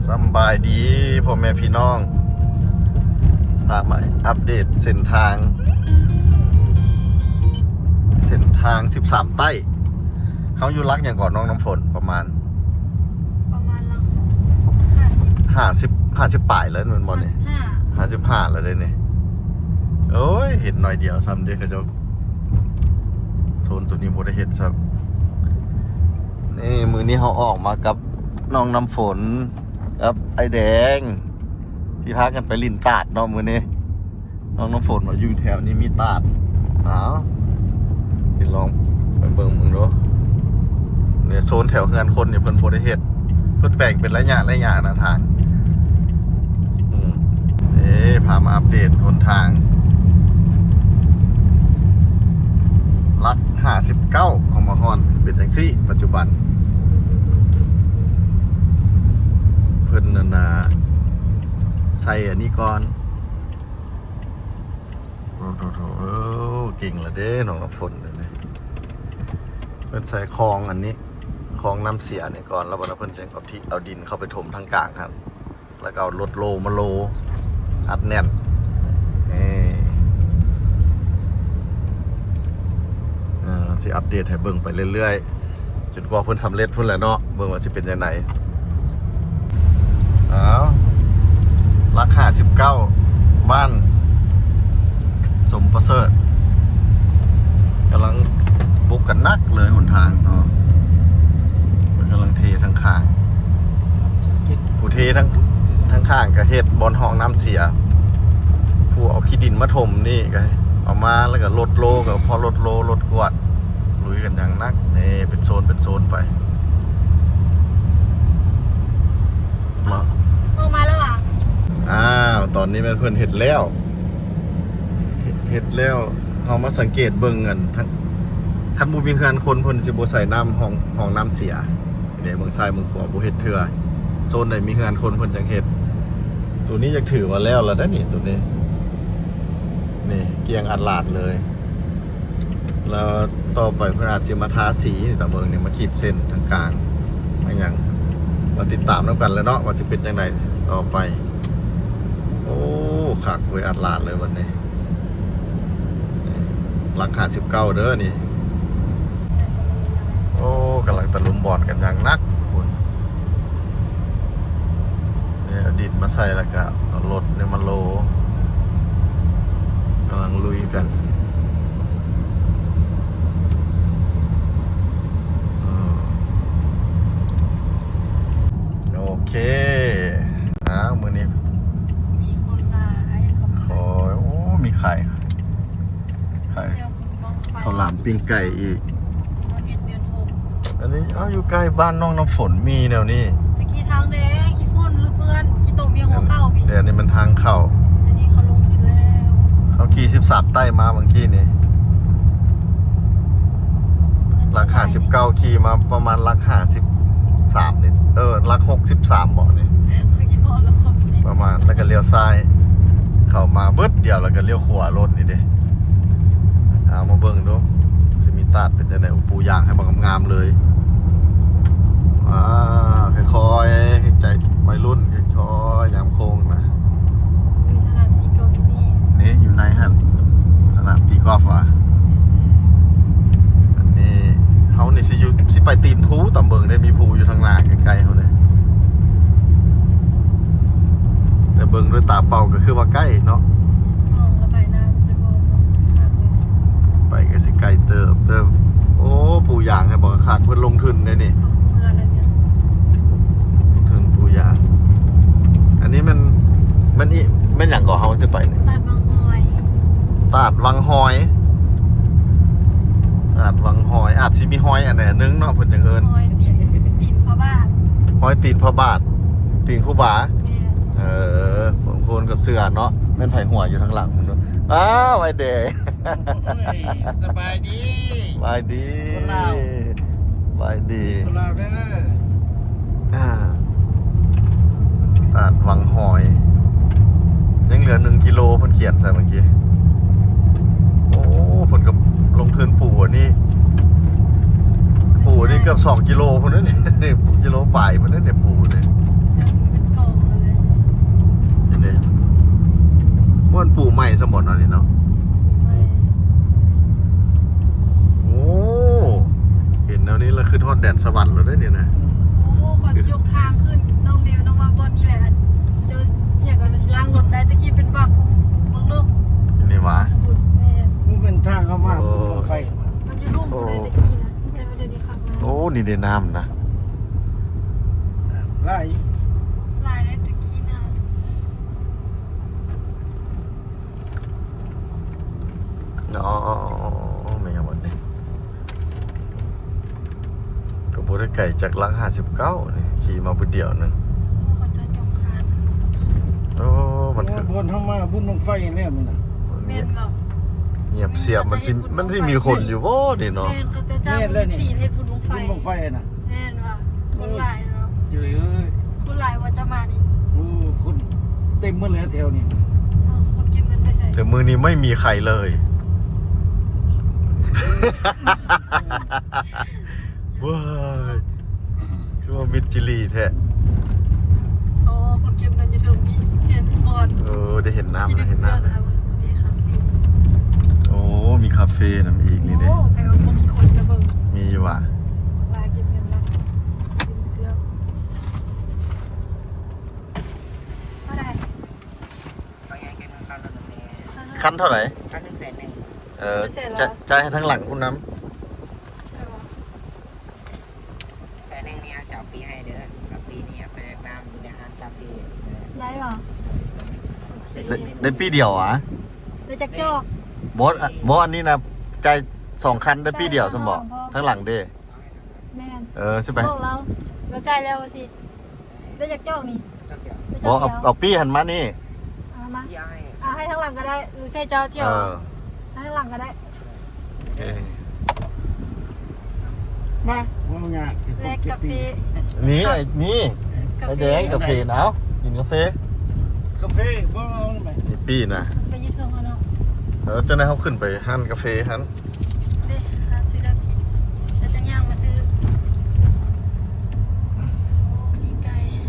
ສຳບາຍດີພໍ່ແມ່ພີ່ນ້ອງ ພາມາອັບເດດເສັ້ນທາງ ເສັ້ນທາງສິບສາມໃຕ້. ເຮົາຢູ່ຫຼັກຫຍັງກ່ອນນ້ອງນ້ຳຝົນ? ປະມານ ປະມານຫຼັກຫ້າສິບ ຫ້າສິບ ຫ້າສິບປາຍແລ້ວແມ່ນບໍ່ນີ້? ຫ້າສິບຫ້າ ຫ້າສິບຫ້າແລ້ວເດ້ນີ້. ໂອ້ຍ ເຮັດໜ້ອຍດຽວຊ້ຳເດ້ ເຂົາເຈົ້າ ໂຊນໂຕນີ້ບໍ່ໄດ້ເຮັດຊ້ຳ. ນີ້ ມື້ນີ້ເຮົາອອກມາກັບນ້ອງນ້ຳຝົນກັບອ້າຍແດງ ທີ່ພາກັນໄປຫຼິ້ນຕາດເນາະມື້ນີ້. ນ້ອງນ້ຳຝົນວ່າຢູ່ແຖວນີ້ມີຕາດ. ເອົາ ຊິລອງໄປເບິ່ງເບິ່ງດູ. ນີ້ໂຊນແຖວເຮືອນຄົນນີ້ເພິ່ນບໍ່ໄດ້ເຮັດ ເພິ່ນແປງເປັນໄລຍະໄລຍະນະທາງ. ອືມ ເອີ ພາມາອັບເດດຫົນທາງ ຫຼັກຫ້າສິບເກົ້າ ເຮົາມາຮອດເປັນຈັ່ງຊີ້ປັດຈຸບັນ. ເພິ່ນນັ້ນນະ ໃສ່ອັນນີ້ກ່ອນ. ໂອ້ໂຫ ເກັ່ງລະເດ້ນ້ອງນ້ຳຝົນເດນີ້. ເພິ່ນໃສ່ຄອງອັນນີ້ ຄອງນ້ຳເສຍນີ້ກ່ອນ ແລ້ວບັດນັ້ນເພິ່ນຈຶ່ງເອົາທີ່ ເອົາດິນເຂົ້າໄປຖົມທາງກາງຫັ້ນ ແລ້ວກໍເອົາລົດໂລມາໂລອັດແໜ້ນ. ເອີ ເອີ ຊິອັບເດດໃຫ້ເບິ່ງໄປເລື້ອຍໆ ຈົນກວ່າເພິ່ນສຳເລັດພຸ້ນແຫຼະເນາະ ເບິ່ງວ່າຊິເປັນຈັ່ງໃດ. ເອົາ ຫຼັກຫ້າສິບເກົ້າ ບ້ານສົມປະເສີດ ກຳລັງບຸກກັນໜັກເລີຍຫົນທາງເນາະ. ເພິ່ນກຳລັງເທທາງຂ້າງ ຜູ້ເທທາງ ທາງຂ້າງກໍເຮັດບ່ອນຮ່ອງນ້ຳເສຍ ຜູ້ເອົາຂີ້ດິນມາຖົມນີ້ກໍເອົາມາ ແລ້ວກໍລົດໂລ ກໍພໍລົດໂລ ລົດກວາດ ລຸຍກັນຢ່າງໜັກ. ນີ້ເປັນໂຊນເປັນໂຊນໄປເນາະ. ອອກມາແລ້ວຫວາ? ອ້າວ ຕອນນີ້ແມ່ນເພິ່ນເຮັດແລ້ວ ເຮັດແລ້ວ. ເຮົາມາສັງເກດເບິ່ງອັນ ຄັນບໍ່ມີເຮືອນຄົນ ເພິ່ນຊິບໍ່ໃສ່ນ້ຳ ຮ່ອງ ຮ່ອງນ້ຳເສຍ. ເດ້ ເບິ່ງຊ້າຍເບິ່ງຂວາບໍ່ເຮັດເທື່ອ. ໂຊນໃດມີເຮືອນຄົນເພິ່ນຈັ່ງເຮັດ. ໂຕນີ້ຢາກຖືວ່າແລ້ວລະເດ້ນີ້ ໂຕນີ້ ນີ້ກ້ຽງອາດລາດເລີຍ. ແລ້ວຕໍ່ໄປເພິ່ນອາດຊິມາທາສີ ຕາເບິ່ງນີ້ ມາຂີດເສັ້ນທາງກາງ ມາຫຍັງ ມາຕິດຕາມນຳກັນແຫຼະເນາະ ວ່າຊິເປັນຈັ່ງໃດຕໍ່ໄປ. ໂອ້ ຄັກເວີຍ ອາດລາດເລີຍບັດນີ້. ຫຼັກຫ້າສິບເກົ້າເດີນີ້. ໂອ້ ກຳລັງຕະລຸມບອນກັນຢ່າງໜັກພຸ້ນ. ນີ້ເອົາດິນມາໃສ່ ແລ້ວກະເອົາລົດນີ້ມາໂລ ກຳລັງລຸຍກັນ. ເອີ ໂອເຄ ອ້າວ ມື້ນີ້ມີຄົນຫຼາຍ ໂອ້ ມີຂາຍ ຂາຍ ເຂົ້າຫຼາມ ປີ້ງໄກ່ອີກ. ຊາວເອັດ ເດືອນຫົກ ອັນນີ້ ເອົ້າ ຢູ່ໃກ້ບ້ານນ້ອງນ້ຳຝົນມີແນວນີ້. ແຕ່ກີ້ທາງແດງ ຂີ້ຝຸ່ນຫຼືເປື້ອນ ຂີ້ຕົມຍັງຫົວເຂົ່າພີ້. ດຽວນີ້ມັນທາງເຂົ້າ ດຽວນີ້ເຂົາລົງທຶນແລ້ວ. ເຮົາຂີ່ສິບສາມໃຕ້ມາເມື່ອກີ້ນີ້ ຫຼັກຫ້າສິບເກົ້າ ຂີ່ມາປະມານຫຼັກຫ້າສິບສາມນີ້ ເອີ ຫຼັກຫົກສິບສາມບໍນີ້ ປະມານ ແລ້ວກໍລ້ຽວຊ້າຍເຂົ້າມາບຶດດຽວ ແລ້ວກໍລ້ຽວຂວາໂລດນີ້ເດ້. ເອົາມາເບິ່ງດູ ຊິມີຕາດເປັນຈັ່ງໃດ. ໂອ້ ປູຢາງໃຫ້ບັກງາມໆເລີຍ. ອ່າ ຄ່ອຍໆ ໃຈໄວລຸ້ນ ຄ່ອຍໆ ຍາມໂຄ້ງນະ. ມີສະໜາມຕີກອຟຢູ່ນີ້ ນີ້ຢູ່ໃນຫັ້ນ ສະໜາມຕີກອຟວ່າ. ອັນນີ້ເຮົານີ້ຊິຢູ່ ຊິໄປຕີນພູ ຕາມເບິ່ງໄດ້ ມີພູຢູ່ທາງໜ້າໃກ້ໆເຮົາເດ້. ແຕ່ເບິ່ງດ້ວຍຕາເປົ່າກໍຄືວ່າໃກ້ເນາະ. ມອງລະບາຍນ້ຳໃສ່ບໍ່ເນາະ ໄປກໍຊິໄກເຕີບເຕີບ. ໂອ້ ປູຢາງໃຫ້ບັກຄັກ ເພິ່ນລົງທຶນເດ້ນີ້ ເຂົາເມືອແລ້ວເນຍ ລົງທຶນປູຢາງ. ອັນນີ້ມັນ ມັນອີ ແມ່ນຫຍັງກໍເຮົາຈະໄປນີ້? ຕາດວັງຫອຍ ຕາດວັງຫອຍ ຕາດວັງຫອຍ ອາດຊິມີຫອຍອັນໃດອັນໜຶ່ງເນາະ ເພິ່ນຈັ່ງເອີ້ນ ຫອຍຕີນ ຕີນພະບາດ ຫອຍຕີນພະບາດ ຕີນຄູບາ. ແມ່ນ ເອີ ບາງຄົນກໍເຊື່ອເນາະ. ແມ່ນໃຜຫົວຢູ່ທາງຫຼັງພຸ້ນເນາະ? ອ້າວ ອ້າຍແດງ ໂອ້ຍ ສະບາຍດີ ສະບາຍດີ ຄົນລາວ ສະບາຍດີ ຄົນລາວເດີ. ອ່າ ຕາດວັງຫອຍ ຍັງເຫຼືອໜຶ່ງກິໂລ ເພິ່ນຂຽນໃສ່ເມື່ອກີ້. ໂອ້ ເພິ່ນກໍລົງທຶນປູອັນນີ້ ປູອັນນີ້ເກືອບສອງກິໂລພຸ້ນເດ້ ກິໂລປາຍພຸ້ນເດ້ ປູນີ້ ຍັງເປັນກອ ສະຫວັນແລ້ວເດ້ນີ້ນະ. ໂອ້ ເຂົາຍົກທາງຂຶ້ນ ນ້ອງເດວ ນ້ອງວ່າບ່ອນນີ້ແຫຼະ ອັນ ເຈົ້າ ຫຍັງ ກໍຊິລ້າງລົດໄດ້ ແຕ່ກີ້ເປັນບັກ ບັກເລິກ ນີ້ຫວາ? ພຸ້ນ ແມ່ນ ມັນເປັນທາງເຂົ້າມາ ໂອ້ ບຸນບັ້ງໄຟ ມັນຢູ່ລຸ່ມ ໂອ້ ພຸ້ນເດ້ ແຕ່ກີ້ນະ ແຕ່ວ່າດຽວນີ້ຂັບມາ ໂອ້ ນີ້ເດ້ນ້ຳນະ ຫຼາຍ ຫຼາຍເດ້ ແຕ່ກີ້ນະ. ອໍ ແມ່ນຫຍັງບັດນີ້ ກໍບໍ່ໄດ້ໄກຈາກຫຼັກຫ້າສິບເກົ້ານີ້ ຂີ່ມາຜູ້ດຽວໜຶ່ງ. ໂອ້ ເຂົາເຈົ້າຈົ່ງຄານ ໂອ້ ມັນ ໂອ້ ຄື ບ່ອນເຮົາມາບຸນບັ້ງໄຟແລ້ວນີ້ນະ ແມ່ນບໍ່? ງຽບສຽບ ມັນຊິ ມັນຊິມີຄົນຢູ່ບໍ່ນີ້ເນາະ? ແມ່ນ ເຂົາເຈົ້າຈ້າງ ແມ່ນແລ້ວນີ້ ປີນເຮັດບຸນບັ້ງໄຟ ບຸນບັ້ງໄຟນະ. ແມ່ນວ່າ ຄົນຫຼາຍເນາະ ເຈີເອີຍ ຄົນຫຼາຍວ່າຈະມານີ້ ໂອ້ ຄົນເຕັມໝົດແລ້ວແຖວນີ້ ເອົາ ຄົນເກັບເງິນໄປໃສ? ແຕ່ມື້ນີ້ໄມ່ມີໃຄເລີຍ ເວີ້ຍ ຄືວ່າມິດຈີລີແທ້ ໂອ້ ຄົນເກັບເງິນຢູ່ເທິງນີ້ ແມ່ນບໍ່? ເອີ ໄດ້ເຫັນນ້ຳ ໄດ້ເຫັນນ້ຳ ໂອ້ ມີຄາເຟນຳອີກນີ້ເດ້ ໂອ້ ໃຜວ່າບໍ່ມີຄົນຈະເບິ່ງ ມີຢູ່ຫວາ? ລາເກັບເງິນລະ ຄັນເທົ່າໃດ? ຄັນໜຶ່ງແສນໜຶ່ງ ເອີ ແສນລະ ຈ່າຍ ຈ່າຍໃຫ້ທາງຫຼັງພຸ້ນນຳ ແສນໜຶ່ງນີ້ເອົາສາມປີໃຫ້ເດີ ແລ້ວປີນີ້ເອົາໄປແລກນ້ຳຢູ່ໃນຮ້ານກາເຟ ໄດ້ບໍ່? ໄດ້ ໄດ້ປີດຽວຫວາ? ໄດ້ຈັກຈອກ? ບໍ່ ບໍ່ ອັນນີ້ນະ ຈ່າຍສອງຄັນໄດ້ປີດຽວຊັ້ນບໍ່? ທາງຫຼັງເດ້ ແມ່ນ ເອີ ຊິໄປ ບອກລາວ ລາວຈ່າຍແລ້ວວ່າຊິ ໄດ້ຈັກຈອກນີ້? ໄດ້ຈອກດຽວ ບໍ່ ເອົາ ເອົາປີ້ຫັ້ນມານີ້ ເອົາມາ ເອົາໃຫ້ທາງຫຼັງກໍໄດ້ ຫຼືໃສ່ເຈົ້າທ່ຽວ ເອີ ໃຫ້ທາງຫຼັງກໍໄດ້ ເອີ ມາ ບໍ່ຍາກ ແລກກາເຟ ນີ້ ນີ້ ກາເຟ ໄອ້ແດງ ກາເຟ ເອົາ ກິນກາເຟ ກາເຟ ບໍ່ເອົາແມ່ ນີ້ປີ້ນະ ໄປຢູ່ເທິງເນາະ ເອີ ຈັ່ງໃດເຮົາຂຶ້ນໄປຮ້ານກາເຟຫັ້ນ ເດ້ ຮ້ານຊື້ແນວກິນ ແລ້ວຈັ່ງຍ່າງມາຊື້ ໂອ້ ມີໄກ່ ອື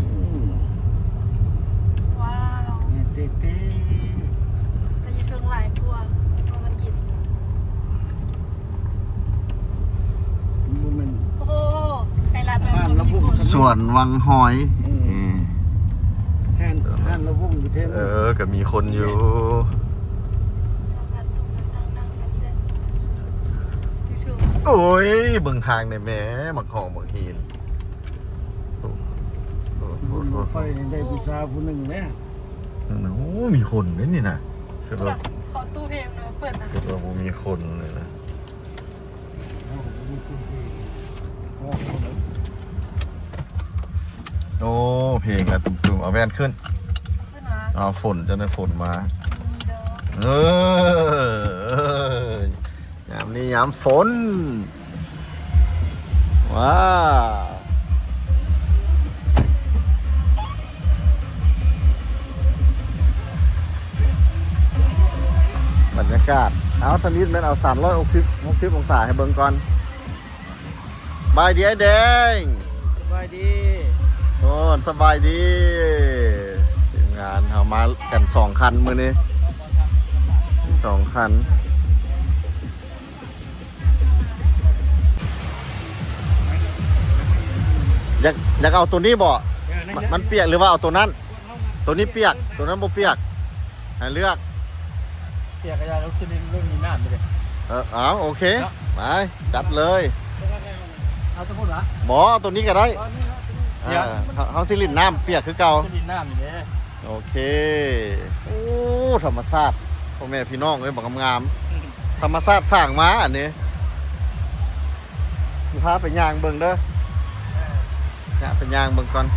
ມ ວ້າວ ແມ່ນແທ້ໆ ແຕ່ຢູ່ເທິງຫຼາຍກວ່າ ເພາະມັນເຢັນ ບໍ່ແມ່ນ ໂອ້ໂຫ ໄປລາດ ຮ້ານລຳວົງ ສວນວັງຫອຍ ເອີ ເອີ ຮ້ານ ຮ້ານລຳວົງຢູ່ເທິງ ເອີ ກໍມີຄົນຢູ່ ໂອ້ຍ ເບິ່ງທາງແດ່ແມ່ ບັກຮອງບັກຫີນ ໂອ້ ໂອ້ ໂອ້ ໂອ້ ໄຟນີ້ໄດ້ຜູ້ສາວຜູ້ໜຶ່ງແລ້ວ ໂອ້ ມີຄົນເດ້ນີ້ນະ ຄືແບບ ຂໍຕູ້ເພງເນາະ ເປີດນະ ຄືວ່າບໍ່ມີຄົນເລີຍນະ ໂອ້ ເພງລະຕຸ້ມໆ ເອົາແວ່ນຂຶ້ນ ເອົາ ຝົນ ຈັ່ງໃດຝົນມາ ເອີ ຍາມນີ້ຍາມຝົນ ວ້າວ ບັນຍາກາດ ເອົາ ທຳອິດແມ່ນເອົາສາມຮ້ອຍຫົກສິບ ຫົກສິບອົງສາໃຫ້ເບິ່ງກ່ອນ ສະບາຍດີອ້າຍແດງ ສະບາຍດີ ໂອ້ ສະບາຍດີ ທີມງານເຮົາມາກັນສອງຄັນມື້ນີ້ ສອງຄັນ ຢາກ ຢາກເອົາໂຕນີ້ບໍ່? ເອີ ນັ້ນ ມັນ ມັນປຽກ ຫຼືວ່າເອົາໂຕນັ້ນ? ໂຕນີ້ປຽກ ໂຕນັ້ນບໍ່ປຽກ ໃຫ້ເລືອກ ປຽກກໍຢ່າ ລູກຊິຫຼິ້ນ ລູກມີນ້ຳເດ້ ເອີ ເອົາ ໂອເຄ ເນາະ ໄປ ຈັດເລີຍ ເອົາໂຕພຸ້ນຫວາ? ບໍ່ ເອົາໂຕນີ້ກໍໄດ້ ເອົາໂຕນີ້ເນາະ ໂຕນີ້ ເອີ ເຮົາ ເຮົາຊິຫຼິ້ນນ້ຳປຽກຄືເກົ່າ ຊິຫຼິ້ນນ້ຳນີ້ເດ້ ໂອເຄ ໂອ້ ທຳມະຊາດ ພໍ່ແມ່ພີ່ນ້ອງເອີຍ ບັກງາມໆ ທຳມະຊາດສ້າງມາອັນນີ້ ຊິພາໄປຍ່າງເບິ່ງເດີ ຍ່າງໄປຍ່າງເບິ່ງກ່ອນ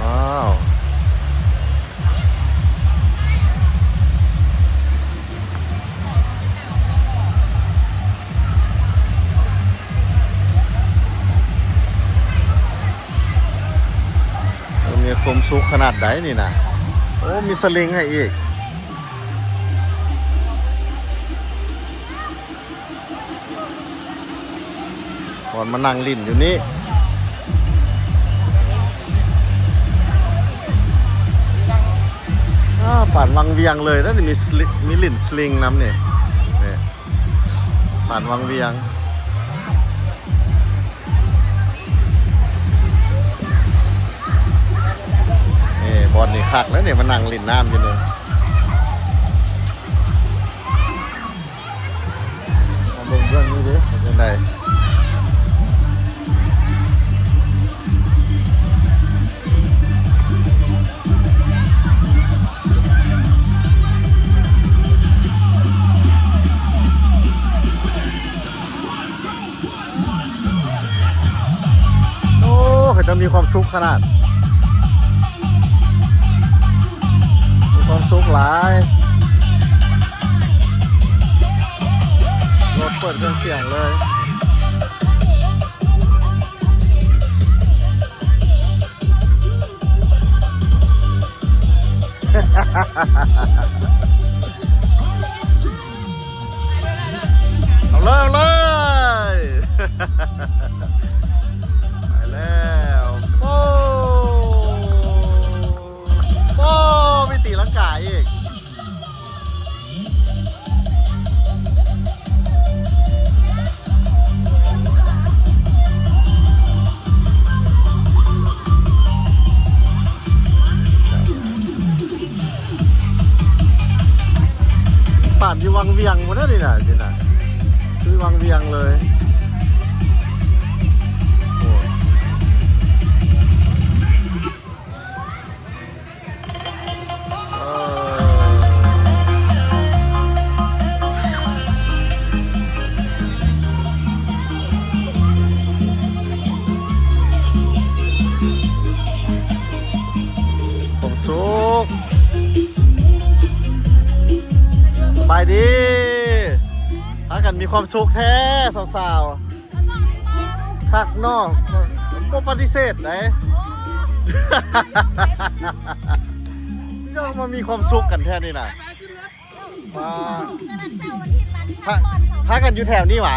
ວ້າວ ເອີ ມີຄວາມສຸກຂະໜາດໃດນີ້ນະ ໂອ້ ມີສະລິງໃຫ້ອີກ ບ່ອນມານັ່ງຫຼິ້ນຢູ່ນີ້ ໂ ບ້ານວັງວຽງເລີຍນະ ນີ້ມີສະລິ ມີຫຼິ້ນສະລິງນຳນີ້ ນີ້ ບ້ານວັງວຽງ ນີ້ບ່ອນນີ້ຄັກແລ້ວນີ້ ມານັ່ງຫຼິ້ນນ້ຳຢູ່ນີ້. ມາເບິ່ງເບື້ອງນີ້ເດ້ ເປັນຈັ່ງໃດ? ໂອ້ ເຂົາເຈົ້າມີຄວາມສຸກຂະໜາດ ມີຄວາມສຸກຫຼາຍ ລົດເປີດເຄື່ອງສຽງເລີຍ. ເອົາເລີຍ ເອົາເລີຍ ໄປແລ້ວ ໂອ້ ໂອ້ ມີຕີລັງກາອີກ. ປານຢູ່ວັງວຽງພຸ້ນນະນີ້ນະ ນີ້ນະ ຄືວັງວຽງເລີຍ ໂອ້ຍ. ເອີ ຄວາມສຸກ ສະບາຍດີ ພາກັນມີຄວາມສຸກແທ້ສາວໆ. ຄັກເນາະ ບໍ່ປະຕິເສດໃດ ເຈົ້າມາມີຄວາມສຸກກັນແທ້ນີ້ນະ ມາ ພາ ພາກັນຢູ່ແຖວນີ້ຫວາ?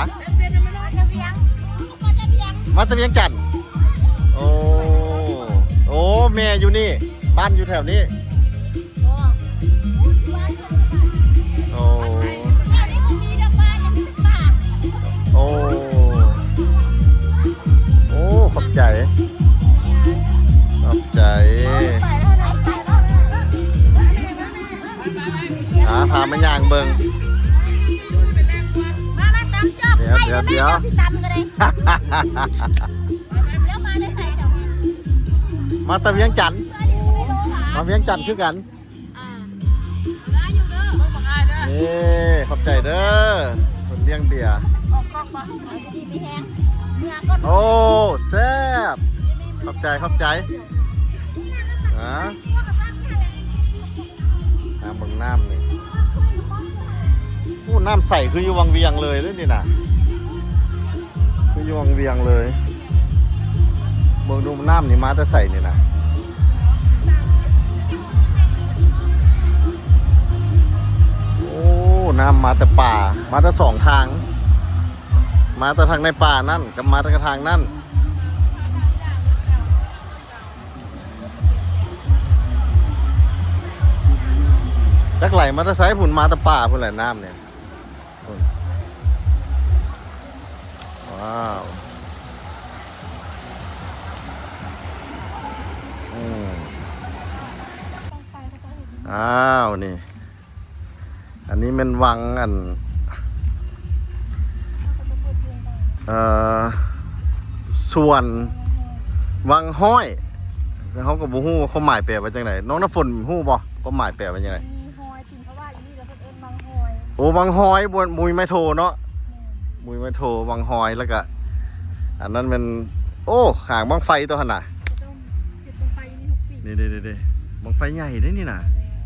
ມາແຕ່ວຽງຈັນ ໂອ້ ໂອ້ ແມ່ຢູ່ນີ້ ບ້ານຢູ່ແຖວນີ້. ໂອ້ ໂອ້ ໂອ້ ຂອບໃຈ ຂອບໃຈ ຫາ ພາມາຍ່າງເບິ່ງ ດຽວ ດຽວ ດຽວ ມາແຕ່ວຽງຈັນ ມາວຽງຈັນຄືກັນ. ເອີ ເດ້ ຂອບໃຈເດີ ເພິ່ນລ້ຽງເບຍ. ໂອ້ ແຊບ ຂອບໃຈ ຂອບໃຈ ອາ ຫາເບິ່ງນ້ຳນີ້ ໂອ້ ນ້ຳໃສຄືຢູ່ວັງວຽງເລີຍເດ້ນີ້ນະ. ຄືຢູ່ວັງວຽງເລີຍ ເບິ່ງດູນ້ຳນີ້ມາແຕ່ໃສນີ້ນະ ໂອ້ ນ້ຳມາແຕ່ປ່າ ມາແຕ່ສອງທາງ ມາແຕ່ທາງໃນປ່ານັ້ນ ກັບມາແຕ່ທາງນັ້ນ ຈັກໄຫຼມາແຕ່ໃສພຸ້ນ ມາແຕ່ປ່າພຸ້ນແຫຼະນ້ຳນີ້. ວ້າວ ອືມ ອ້າວ ນີ້ ອັນນີ້ແມ່ນວັງ ອັນ ເອີ ສວນວັງຫ້ອຍ ແຕ່ເຮົາກໍບໍ່ຮູ້ວ່າຄວາມໝາຍແປວ່າຈັ່ງໃດ. ນ້ອງນ້ຳຝົນຮູ້ບໍ່ ຄວາມໝາຍແປວ່າຈັ່ງໃດ? ມີຮອຍ ເພາະວ່າຢູ່ນີ້ລະເພິ່ນເອີ້ນວັງຮອຍ. ໂອ້ ວັງຮອຍ ບໍ່ ບໍ່ມີໄມ້ໂທເນາະ. ແມ່ນ ບໍ່ມີໄມ້ໂທ ວັງຮອຍ ແລ້ວກະ ອັນນັ້ນແມ່ນ ໂອ້ ຫາງບັ້ງໄຟຕົວຫັ້ນນະ. ເຮັດບັ້ງໄຟຢູ່ນີ້ທຸກປີ. ນີ້ໆໆໆ ບັ້ງໄຟໃຫຍ່ເດ້ນີ້ນະ.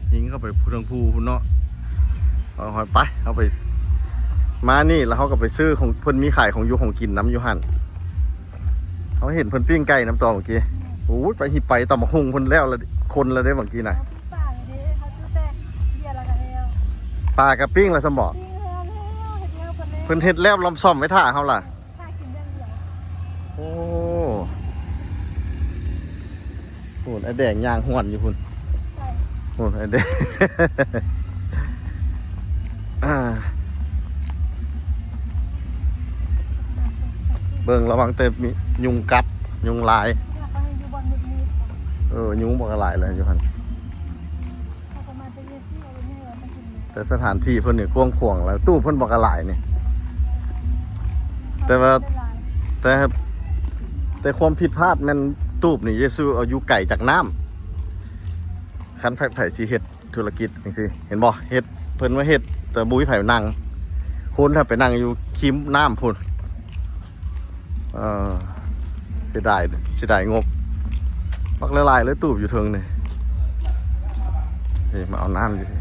ແມ່ນ ຍິງເຂົ້າໄປເທິງພູພຸ້ນເນາະ. ເອົາ ໄປ ເຮົາໄປ ມານີ້ ແລ້ວເຮົາກໍໄປຊື້ຂອງ ເພິ່ນມີຂາຍຂອງຢູ່ຂອງກິນນຳຢູ່ຫັ້ນ. ເຮົາເຫັນເພິ່ນປີ້ງໄກ່ນຳຕອນເມື່ອກີ້. ໂອ້ຍ ໄປ ຫິບໄປຕຳບັກຫຸ່ງເພິ່ນແລ້ວລະ ຄົນລະເດ້ເມື່ອກີ້ນະ. ປາເດ້ ເຮົາຊື້ແຕ່ເບຍລະກະແລ້ວ. ປາກະປີ້ງລະຊັ້ນບໍ? ປີ້ງແລ້ວ ເຮັດແລ້ວເພິ່ນແລ້ວ. ເພິ່ນເຮັດແລ້ວລຳຊອມໄວ້ຖ້າເຮົາລະ. ຖ້າກິນຢ່າງດຽວ. ໂອ້ ພຸ້ນ ອ້າຍແດງຍ່າງຫວນຢູ່ພຸ້ນ. ໃຊ່. ໂອ້ຍ ເດ້ ອ່າ ເບິ່ງລະວັງແຕ່ມີຍຸງກັດ ຍຸງລາຍ. ເອີ ຍຸງບັກຫຼາຍເລີຍຢູ່ຫັ້ນ. ແຕ່ສະຖານທີ່ເພິ່ນນີ້ກວ້າງຂວາງ ແລ້ວຕູ້ເພິ່ນບັກຫຼາຍນີ້. ແຕ່ວ່າ ແຕ່ ແຕ່ຄວາມຜິດພາດແມ່ນຕູບນີ້ ເຢຊູເອົາຢູ່ໄກຈາກນ້ຳ. ຄັນໃຜ ໃຜຊິເຮັດທຸລະກິດຈັ່ງຊີ້ ເຫັນບໍ່? ເຮັດ ເພິ່ນມາເຮັດ ແຕ່ບໍ່ມີໃຜນັ່ງ. ຄົນຖ້າໄປນັ່ງຢູ່ຄີມນ້ຳພຸ້ນ. ເອີ ເສຍດາຍ ເສຍດາຍງົບ. ບັກຫຼາຍໆເລີຍຕູບຢູ່ເທິງນີ້. ນີ້ມາເອົານ້ຳຢູ່ພີ້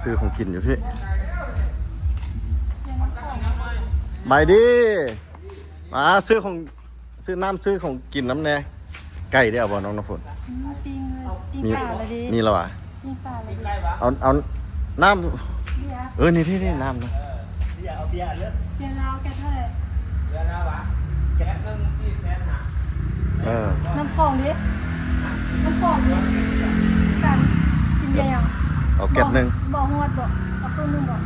ຊື້ຂອງກິນຢູ່ພີ້. ບາຍດີ ມາຊື້ຂອງ ຊື້ນ້ຳຊື້ຂອງກິນນຳແດ່. ໄກ່ໄດ້ເອົາບໍ່ ນ້ອງນ້ຳຝົນ? ອືມ ປີ້ງ ປີ້ງປາລະເດ. ມີແລ້ວຫວາ? ປີ້ງປາລະເດ. ເອົາ ເອົານ້ຳ ເບຍ. ເອີ ນີ້ໆໆ ນ້ຳນະ. ເບຍ ເອົາເບຍເລີຍ. ເບຍລາວແກັດເທົ່າໃດ? ເບຍລາວຫວາ? ແກັດໜຶ່ງສີ່ແສນຫ້າ. ເອີ ນ້ຳຂອງເດ? ນ້ຳຂອງເດ? ກັນ ກິນເບຍຫຍັງ? ເອົາແກັດໜຶ່ງ. ບໍ່ ບໍ່ຮອດບໍ່? ເອົາເຄິ່ງໜຶ່ງບໍ່?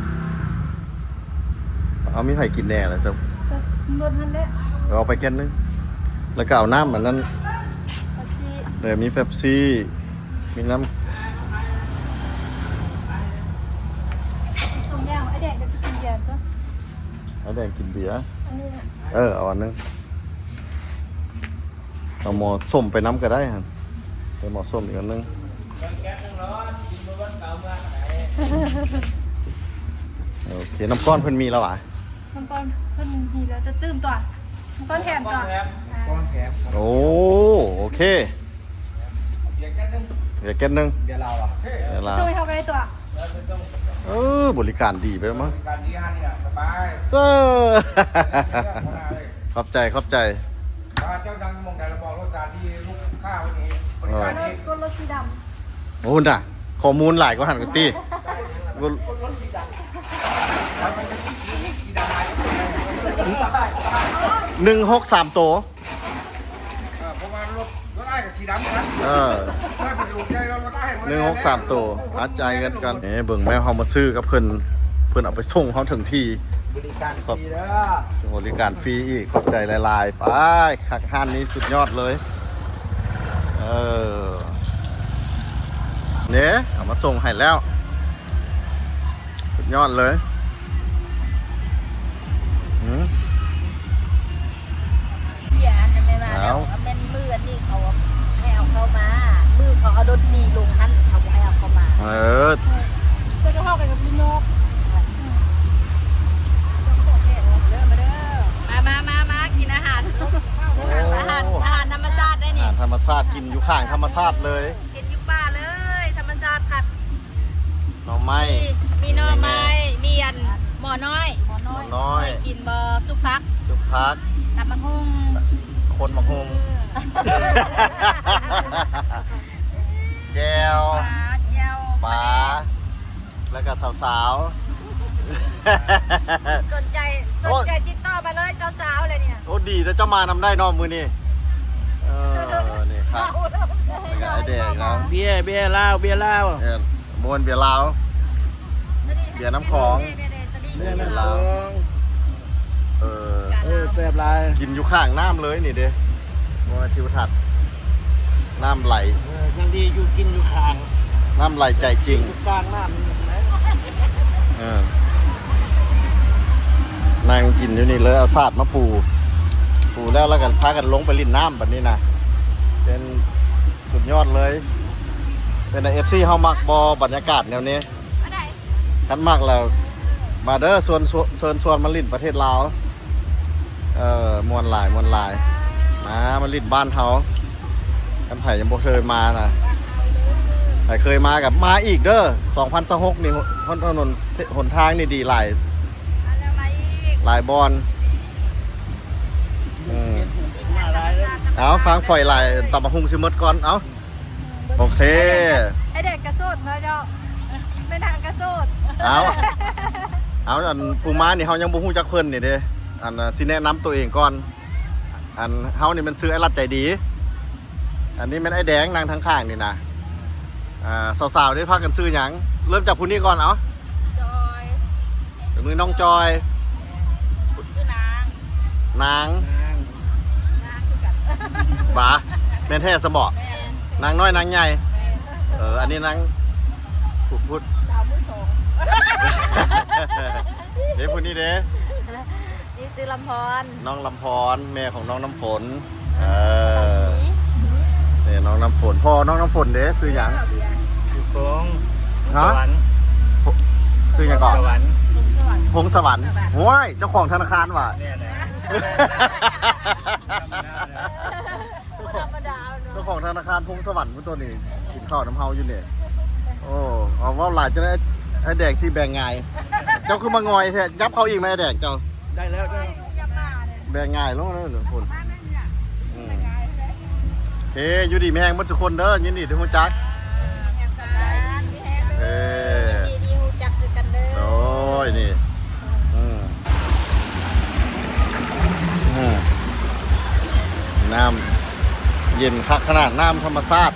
ເອົາ ມີໃຜກິນແດ່ລະເຈົ້າ? ກໍລົດຫັ້ນແຫຼະ. ເອົາໄປແກັດໜຶ່ງ ແລ້ວກໍເອົານ້ຳອັນນັ້ນ. ເປັບຊີ. ເອີ ມີເປັບຊີ ມີນ້ຳ. ສົ່ງແລ້ວ ອ້າຍແດງກໍຊິກິນເບຍຕົວະ. ອ້າຍແດງກິນເບຍ. ອັນນີ້ນະ. ເອີ ເອົາອັນໜຶ່ງ. ເອົາໝໍ້ສົ້ມໄປນຳກໍໄດ້ຫັ້ນ. ໃສ່ໝໍ້ສົ້ມອີກອັນໜຶ່ງ. ໂອເຄ ນ້ຳກ້ອນເພິ່ນມີແລ້ວຫວາ? ນ້ຳກ້ອນເພິ່ນມີແລ້ວ ຈະຕື່ມຕົວະ. ນ້ຳກ້ອນແຖມຕົວະ. ນ້ຳກ້ອນແຖມ. ໂອ້ ໂອເຄ. ເບຍແກັດໜຶ່ງ. ເບຍແກັດໜຶ່ງ. ເບຍລາວຫວາ? ເບຍລາວ. ສົ່ງໃຫ້ເຮົາກໍໄດ້ຕົວະ. ເອີ ບໍລິການດີໄປແລ້ວມັ້ງ. ບໍລິການດີຫັ້ນນີ້ລະ ສະບາຍ. ເອີ ຂອບໃຈ ຂອບໃຈ. ວ່າເຈົ້ານັ່ງໝ່ອງໃດລະບອກ ລົດສະຖານທີ່ລູກຄ້າເພິ່ນເອງ ບໍລິການດີ. ໂອ້ ກວນລົດສີດຳ. ໂອ້ ນະ ຂໍ້ມູນຫຼາຍກວ່າຫັ້ນກະຕິ. ໜຶ່ງຫົກສາມໂຕ. ເອີ ເພາະວ່າລົດ ລົດອ້າຍກະສີດຳຄືກັນ. ເອີ ໜຶ່ງຫົກສາມໂຕ. ອາ ຈ່າຍເງິນກ່ອນ. ເອີ ເບິ່ງແມ່ ເຮົາມາຊື້ກັບເພິ່ນ ເພິ່ນເອົາໄປສົ່ງເຮົາເຖິງທີ່. ບໍລິການຟຣີເດີ. ບໍລິການຟຣີອີກ. ຂອບໃຈຫຼາຍໆ. ໄປ ຄັກ ຮ້ານນີ້ສຸດຍອດເລີຍ. ເອີ ເດ້ ເອົາມາສົ່ງໃຫ້ແລ້ວ ສຸດຍອດເລີຍ. ຫື ເບຍອັນນັ້ນແມ່ນວ່າແລ້ວ ແມ່ນມື້ອັນນີ້ເຂົາໃຫ້ເອົາເຂົ້າມາ ມື້ເຂົາເອົາດົນຕີລົງຫັ້ນ ເຂົາບໍ່ໃຫ້ເອົາເຂົ້າມາ. ເອີ ເຈົ້າກໍເວົ້າກັນກັບພີ່ນ້ອງ. ມາ ມາ ມາ ມາກິນອາຫານ ອາຫານ ອາຫານທຳມະຊາດໄດ໋ນີ້. ອາຫານທຳມະຊາດ ກິນຢູ່ຂ້າງທຳມະຊາດເລີຍ ກິນຢູ່ປ່າເລີຍ ທຳມະຊາດຄັກ. ໜໍ່ໄມ້ ມີ ມີໜໍ່ໄມ້ ມີອັນ ໝໍ້ນ້ອຍ ໝໍ້ນ້ອຍ ໝໍ້ນ້ອຍ ກິນບໍ່? ຊຸບຜັກ ຊຸບຜັກ ຕຳບັກຫຸ່ງ ຄົນບັກຫຸ່ງ ເອີ ແຈ່ວ ປາ ແຈ່ວ ປາ ປາແດກ ແລ້ວກໍສາວໆ ສົນໃຈ ສົນໃຈຕິດຕໍ່ມາເລີຍ ສາວໆ ເລີຍນີ້ນະ. ໂອ້ ດີແຕ່ເຈົ້າມານຳໄດ້ເນາະມື້ນີ້. ເອີ ນີ້ຄັກ ແລ້ວກໍອ້າຍແດງເນາະ ເບຍ ເບຍລາວ ເບຍລາວ ເອີ ບໍ່ແມ່ນເບຍລາວ ເບຍນ້ຳຂອງ ເບຍນ້ຳຂອງ ເອີ ເອີ ແຊບຫຼາຍ ກິນຢູ່ຂ້າງນ້ຳເລີຍນີ້ເດ້ ບໍ່ແມ່ນທິວທັດ ນ້ຳໄຫຼ ເອີ ຍັງດີຢູ່ກິນຢູ່ຂ້າງ ນ້ຳໄຫຼໃຈຈິງ ຢູ່ກາງນ້ຳ ເອີ ນັ່ງກິນຢູ່ນີ້ເລີຍ ເອົາສາດມາປູ ປູແລ້ວ ແລ້ວກໍພາກັນລົງໄປຫຼິ້ນນ້ຳບັດນີ້ນະ ເປັນສຸດຍອດເລີຍ. ເປັນໃດ ເອັຟຊີ ເຮົາມັກບໍ່ບັນຍາກາດແນວນີ້? ຄັນມັກແລ້ວມາເດີ ຊວນ ເຊີນຊວນມາຫຼິ້ນປະເທດລາວ. ເອີ ມ່ວນຫຼາຍ ມ່ວນຫຼາຍ ມາ ມາຫຼິ້ນບ້ານເຮົາ. ຄັນໃຜຍັງບໍ່ເຄີຍມານະ ໃຜເຄີຍມາກໍມາອີກເດີ. ສອງພັນຊາວຫົກນີ້ ຫົນ ຖະໜົນ ຫົນທາງນີ້ດີຫຼາຍ ຫຼາຍບ່ອນ. ອືມ ເອົາ ຟັງຝອຍຫຼາຍ ຕຳບັກຫຸ່ງຊິໝົດກ່ອນ ເອົາ. ໂອເຄ ໄອ້ແດກກະໂສດເນາະເຈົ້າ ແມ່ນາງກະໂສດ. ເອົາ ເອົາ ອັນຜູ້ມານີ້ເຮົາຍັງບໍ່ຮູ້ຈັກເພິ່ນນີ້ເດ້ ອັນ ຊິແນະນຳໂຕເອງກ່ອນ. ອັນ ເຮົານີ້ແມ່ນຊື່ໄອ້ລັດໃຈດີ ອັນນີ້ແມ່ນໄອ້ແດງນັ່ງທາງຂ້າງນີ້ນະ. ເ ອ່າ ສາວໆ ເດ້ ພາກັນຊື່ຫຍັງ? ເລີ່ມຈາກຜູ້ນີ້ກ່ອນ ເອົາ ຈອຍ ເປັນມືນ້ອງຈອຍ ຊື່ນາງ ນາງ ນາງຄືກັນ ບາ ແມ່ນແທ້ຊັ້ນບໍ? ແມ່ນ ນາງນ້ອຍນາງໃຫຍ່ ແມ່ນ ເອີ ອັນນີ້ນາງ ພຸດ ສາວມືສອງ ເດ້ ຜູ້ນີ້ເດ້ ນີ້ຊື່ລຳພອນ ນ້ອງລຳພອນ ແມ່ຂອງນ້ອງນ້ຳຝົນ ເອີ ນີ້ນ້ອງນ້ຳຝົນ ພໍ່ນ້ອງນ້ຳຝົນເດ້ ຊື່ຫຍັງ? ຊື່ ພງ ຮະ? ພງສະຫວັນ ຊື່ຫຍັງເກາະ? ພງສະຫວັນ ພງສະຫວັນ ພງສະຫວັນ ໂອ້ຍ ເຈົ້າຂອງທະນາຄານຫວາ? ແມ່ນແຫຼະ ບໍ່ທຳມະດາເນາະ ເຈົ້າຂອງທະນາຄານພົງສະຫວັນພຸ້ນໂຕນີ້ ກິນເຂົ້ານຳເຮົາຢູ່ນີ້. ໂອ້ ເອົາເວົ້າຫຼາຍຈັ່ງໃດ ອ້າຍແດງຊິແບ່ງງ່າຍ ເຈົ້າຄືມາງ່ອຍແທ້ ຫຍັບເຂົ້າອີກແມ່ອ້າຍແດງເຈົ້າ. ໄດ້ແລ້ວ ແບ່ງງ່າຍລົງເດີພຸ້ນ. ອືມ ເອີ ຢູ່ດີມີແຮງເບິດທຸກຄົນເດີ ຍິນດີທີ່ຮູ້ຈັກ. ເອີ ຍິນດີທີ່ຮູ້ຈັກຄືກັນເດີ. ໂອ້ຍ ນີ້ ອືມ ອືມ ນ້ຳເຢັນຄັກຂະໜາດ ນ້ຳທຳມະຊາດ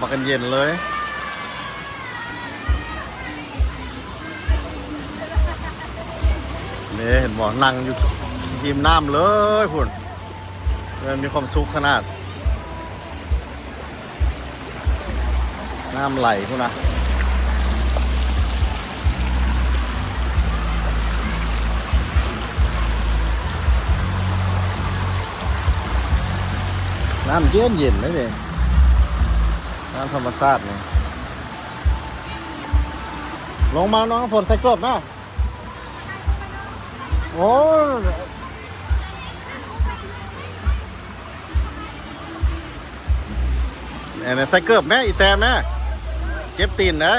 ບັກກັນເຢັນເລີຍ. ນີ້ເຫັນບໍ່ ນັ່ງຢູ່ຮິມນ້ຳເລີຍພຸ້ນ ແມ່ນມີຄວາມສຸກຂະໜາດ. ນ້ຳໄຫຼພຸ້ນນະ ນ້ຳເຢັນໆ ເລີຍນີ້ ນ້ຳທຳມະຊາດນີ້. ລົງມານ້ອງຝົນ ໃສ່ເກີບມາ. ໂອ້ຍ ແມ່ນ ໃສ່ເກີບແມ່ ອີແຕ່ແມ່ ເຈັບຕີນເດ້.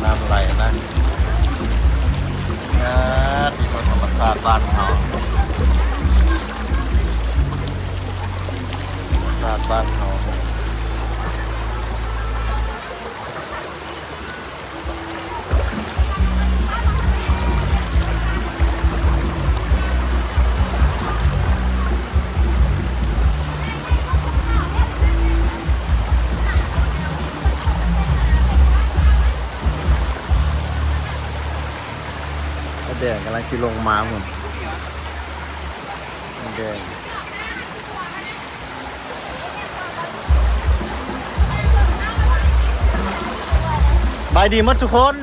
ນ້ຳໄຫຼນະ ອ່າ ທີ່ທຳມະຊາດບ້ານເຮົາ ທຳມະຊາດບ້ານເຮົາ. ແດດກຳລັງຊິລົງມາພຸ້ນ ແດດ. ສະບາຍດີໝົດທຸກຄົນ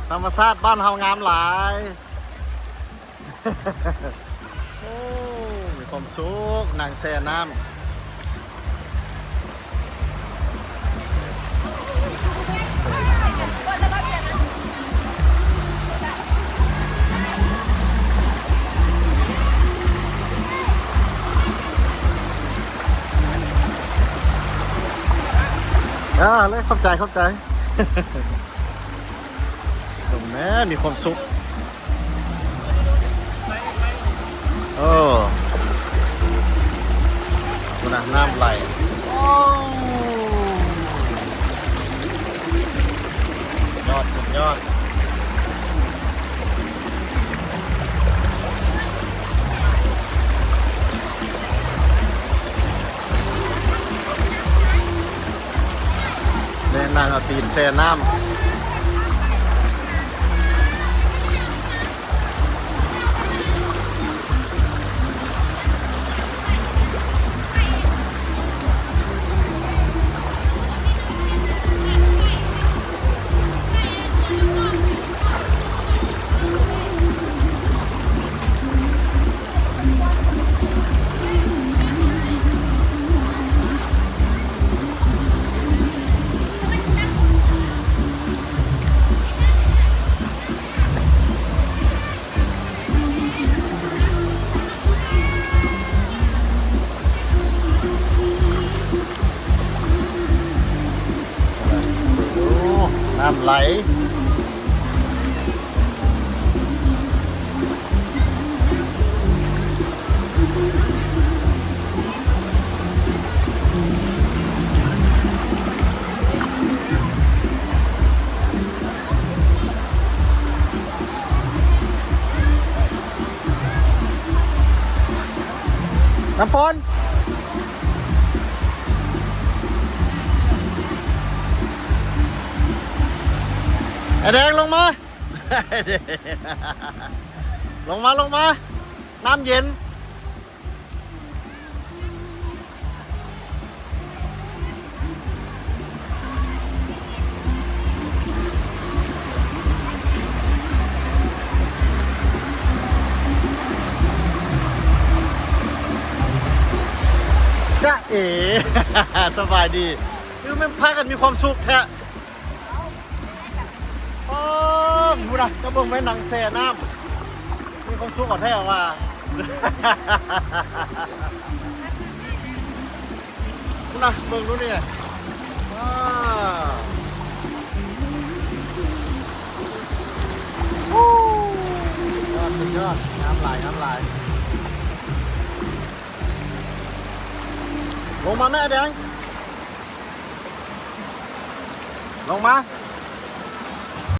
ທຳມະຊາດບ້ານເຮົາງາມຫຼາຍ. ໂອ້ ມີຄວາມສຸກ ນັ່ງແຊ່ນ້ຳ. ອ່າ ເລີຍ ຂອບໃຈ ຂອບໃຈ. ຕົງແມ່ມີຄວາມສຸກ. ເອີ ພຸ້ນນະ ນ້ຳໄຫຼ ໂອ້ ຍອດ ສຸດຍອດ. ແມ່ນາງເອົາຕີນແຊ່ນ້ຳ. ໂອ້ ນ້ຳໄຫຼ. ໂອ້ ນ້ຳຝົນ ອ້າຍແດງ ລົງມາ ລົງມາ ລົງມາ ນ້ຳເຢັນ. ຈ໊ະເອ ສະບາຍດີ ຄືແມ່ນພາກັນມີຄວາມສຸກແທ້. ອໍ ພຸ້ນນະ ເຈົ້າເບິ່ງໄວ້ ນັ່ງແຊ່ນ້ຳ ມີຄວາມສຸກເອົາແທ້ວ່າ ພຸ້ນນະ ເບິ່ງດູນີ້ ອາ ສຸດຍອດ ສຸດຍອດ ງາມຫຼາຍ ງາມຫຼາຍ. ລົງມາແມ່ແດງ ລົງມາ.